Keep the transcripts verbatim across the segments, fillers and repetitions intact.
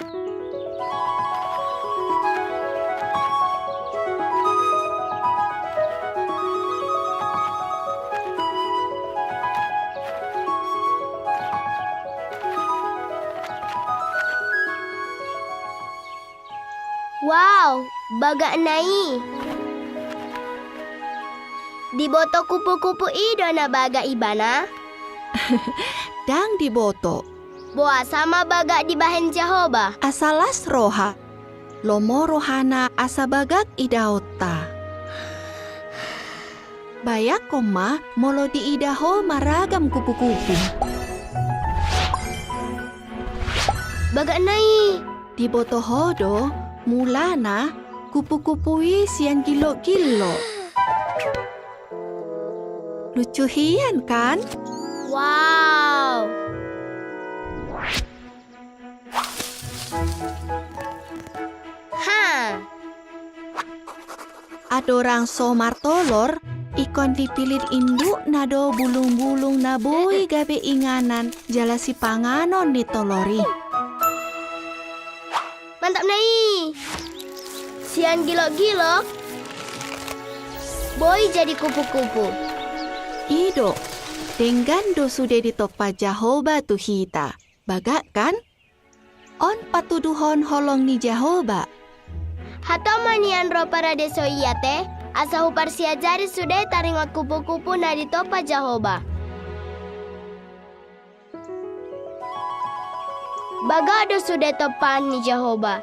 Wow, bagakna i! Diboto kupu-kupu i do na bagak ibana? Ndang diboto. Boasa ma bagak dibahen Jahowa? Asa las roha. Lomo rohana asa bagak idaonta. Bayangkon ma molo diida ho maragam kupu-kupu. Bagakna i! Diboto ho do, mulana kupu-kupu i sian gillok-gillok. Lucu hian kan? Wow! Ha! Andorang so martolor, ingkon dipillit indukna do bulung-bulung na boi gabe inganan jala sipanganon ni tolor i. Mantap na i! Sian gillok-gillok, boi jadi kupu-kupu. I do, denggan do sude ditompa Jahowa tu hita. Bagak kan? On patuduhon holong ni Jahowa. Hatop ma nian ro paradeso i ate, asa huparsiajari sude taringot kupu-kupu na ditompa Jahowa. Bagak do sude tompaan ni Jahowa.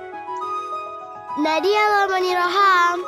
Na dia lomo ni roham?